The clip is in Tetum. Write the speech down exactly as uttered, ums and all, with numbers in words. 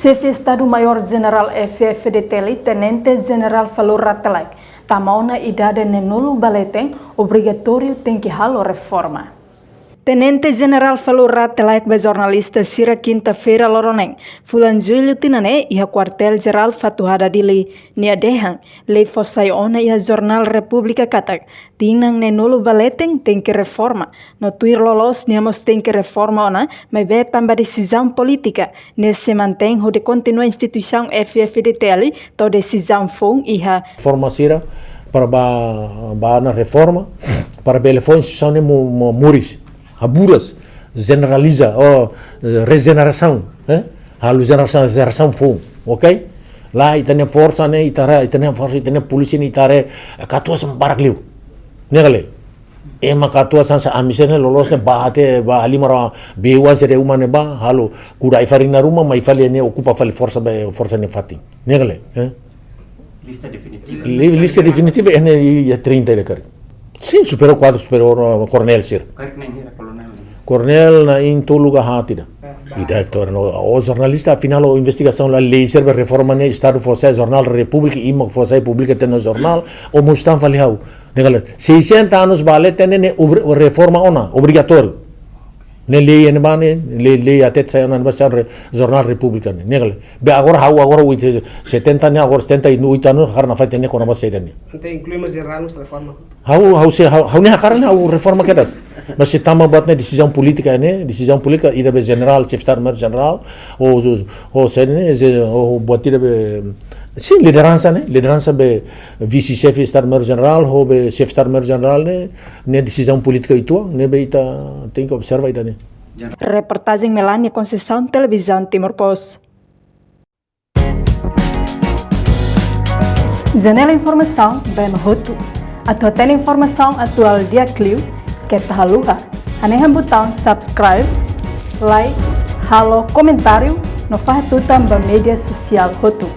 Xefe Estadu Maiór Jenerál F-FDTL, Tenente Jenerál Falur Rate Laek, tama ona idade neenulu ba leten, obrigatóriu tenke halo reforma. Tenente Jenerál Falur Rate Laek ba jornalista sira kinta-feira loron neen, fulan Jullu tinan ne'e, iha Kuartél Jerál Fatuhada Dili, nia dehan, lei fó sai ona iha Jornál Repúblika katak, tinan neenulu ba leten tenke reforma, no tuir loloos nia mós tenke reforma ona, maibé tanba desizaun polítika, ne'e sei mantein hodi kontinua instituisaun F-FDTL to'o desizaun foun iha. Reforma sira para ba, ba ona reforma, para bele fó instituisaun ne'e mo, mo, moris, haburas, jeneraliza, ou, eh, rejenerasaun, eh? Halo jenerasaun, jenerasaun foun, ok? Lae, ita-nia forsa ne'e, ita haree, ita-nia forsa, ita-nia polísia ne'e, ita haree, eh, katuas barak liu. Ne'e ka lae? Ema katuas hanesan ami sira ne'e loloos ne'e ba até ba halimar bee-oan sira-nia uma ne'ebá, halo kuda ai-farin nia ruma, mai fali ne'e okupa fali forsa ba, forsa nia fatin. Ne'e ka lae, eh? Lista definitiva. Li-, lista definitiva ne'e iha trinta ida karik. Sin, superiór kuadru, superiór, uh, koronél sira. Karik na'in hira koronél? Koronél na'in-tolu ka haat ida. Ah, ba. Ida tor no, o jornalista, afinál, o investigasaun la lei sira ba reforma ne'e, Estadu fó sai, Jornál Repúblika, ema fó sai, publika tiha ona jornál, o mós tan fali ha'u. Ne'e ka lae, sessenta anos ba leten ne'e, ne'e obri-, reforma ona, obrigatóriu. Ne'e lei ne'ebá ne'e, lei, lei hatete sai ona ne'ebá sai re-, Jornál Repúblika ne'e. Ne'e ka lae. Be agora ha'u agora oit-, setenta ne'e, agora setenta e oito anos, hakarak nafatin ne'e kona-ba saida ne'e. Entaun inklui mós jenerál mós reforma. Ha'u, ha'u sei, ha'u, ha'u ne'e hakarak ne'e ha'u reforma kedas. Mas se tama buat ne'e desizaun polítika ne'e, desizaun polítika ida be jenerál, Xefe Estadu Maiór Jenerál, ou, ou, ou saida ne'e, ze-, ou buat ida be, sin, lideransa ne'e, lideransa be Vise-Xefe Estadu Maiór Jenerál, ou be Xefe Estadu Maiór Jenerál ne'e, ne'e desizaun polítika uitoan, ne'ebé ita tenke observa ida ne'e. Reportajen Melania Conceição, Televizaun Timor Post. Janela informasaun ba ema hotu. Atu hatene informasaun atuál di'ak liu, keta haluha hanehan butaun subscribe, like, halo komentáriu, no fahe tutan ba média sosiál hotu.